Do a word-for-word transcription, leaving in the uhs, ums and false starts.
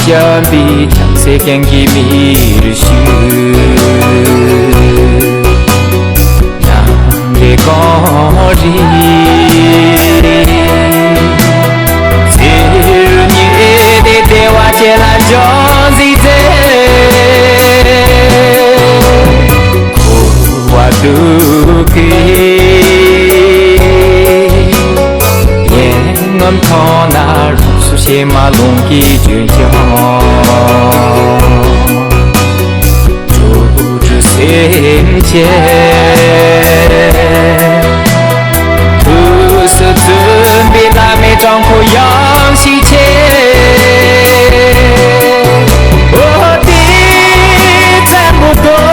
འཇམ་པའི་བྱང་སེམས་ཀྱི་མིག་ཏུ་ཞུ། ནམ་རེ་གངས་རི་རྩེ་རུ་ཉལ་ཏེ་བདེ་བ་ཅན་ལ་འཇོག་གཟིགས་མཛད། འཁོར་བ་དུག་གི་ཡལ་ངོར་མཐོང་ན། རང་གཟུགས་ཕྱི་མ་ལོངས་སྐུའི་ལྗོན་ཤིང་། འགྲོ་དྲུག་སེམས་ཅན་ཐུགས་སུ་བཙུན་པའི་བླ་མའི་དྲང་ཁོ་ཡང་ཞིག་ཆེ། འོ་དེ་ཙམ་པོ་དོ་